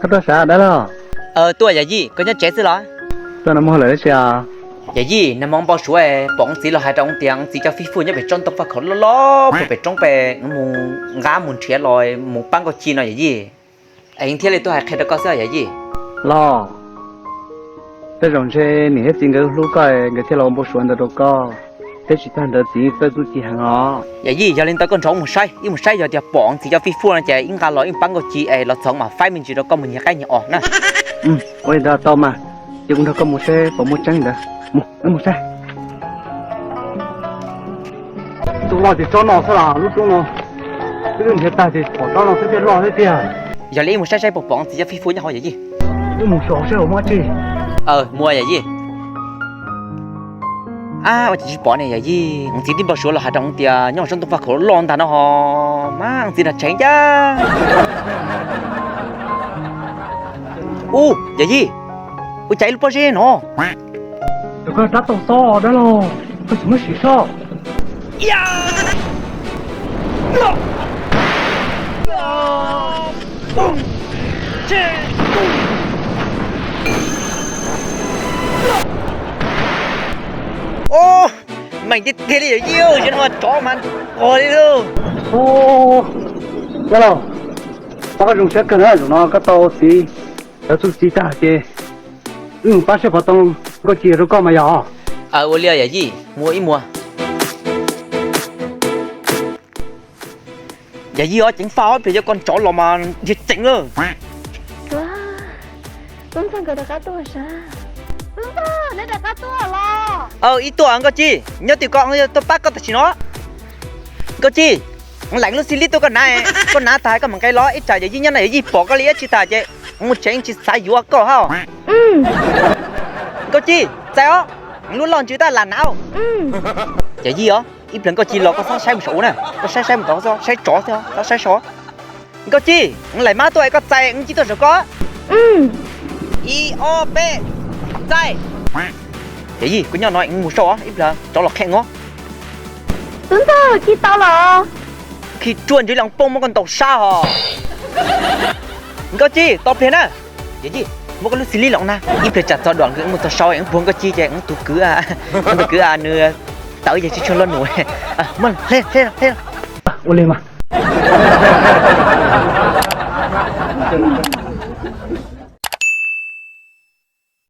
Koj tuaj sav dab los? Tuaj yawm yij, koj nyob tsev xwb los? Tuaj noj mov lawm tab sis. Yawm yij, nag hmo npau suav pom ntxim los hais rau ntawm ntxim cov fij fuj nyob pem tsob ntoo faj khaum loj loj puag pem roob pem, mus nqa mus nrhiav los mus pab Nkauj Ci no yawm yij. Es thiaj li tuaj hais qhia rau koj xwb yawm yij. Los, tej zaum ntshe niam thiab txiv nkawd hlub koj nkawd thiaj los ua npau suav ntawd rau koj. Thiab tsis tag ntawd txiv txawj txuj ci heev os. Yawm yij, yog li ntawd koj nrog wb mus saib, wb mus saib yog tias pom ntxim cov fij fuj no ces wb nqa los wb pab Nkauj Ci es los txhoov mam faib me ntsis rau koj mus nyiag qaib nyiag os na. Ua li ntawd tau mas, ces kuv nrog koj mus saib puas muaj tseeb ntawd. Mus, wb mus saib. Tus loj ces tsob no xwb los lub roob no, twb nrhiav tag ces pom tsob no xwb thiaj loj thiab tiag. Yog li wb mus saib saib puas pom ntxim cov fij fuj nyob hauv yawm yij. Wb mus xyuas saib puas muaj dab tsi. Mus yawm yij. Ab, ua cas tsis pom ne yawm yij, ntxim tib npau suav los hais rau tias nyob tsob ntoo faj khaum loj ntag no ho, mas ntxim nrog tsev ncaj. Ub, yawm yij, ua cas ib lub pob zeb no? Koj rab tau xob dab los, koj tsis muab sim soj. Meem tiag tiag li yawm yij, zaum no tsov mas qog li lauj. Dab los, pab koj zoo siab kawg na, zaum no koj tau txiv cov txuj ci tag ces wb mus pab saib pov tau Nkauj Ci rau koj mas yog. Ua li yawm yij, mus ib muag. Yawm yij os, ceev faj os, ib pliag yog koj tsov los mas dhia tseem lawm. Tub Ntxawg nkawd rov qab tuaj sav. Tub Ntxawg, neb rov qab tuaj los? Ib tuaj Nkauj Ci, nyob twg koj tuaj pab koj tam sim no. Nkauj Ci, laim lub xib lib tuaj koj hnav, koj hnav tas koj mam nqes los, ib tsam yawm yij nyob no yawm yij pom koj li ib tsis tas ces mus tsev tsis xav yuav koj hab. Nkauj Ci, txais os, lub loj ntsws tab lam hnav. Yawm yij os, ib pliag Nkauj Ci los koj txhob saib mus saum ub na, koj saib saib mus tod, saib tsov xwb, txhob saib saud. Nkauj Ci, laim mab tuaj es koj txais, Nkauj Ci tuaj saum koj. Ib ob peb, txais. Yawm yij, koj nyob no mus saud os, ib pliag tsov los qhia os. Tub Ntxawg, khi tau los? Khi tsuaj ntsws li poj muab koj ntaus sab hos. Nkauj Ci, tos pliag na. Yawm yij, muab koj lub xib lib los na, ib pliag tsam txog dom nkawd mus txog saud es puag Nkauj Ci ces tus kwv, tus kwv nws tawv ces tsis tshua lo num. Muab hle, hle, hle. Ua li mas.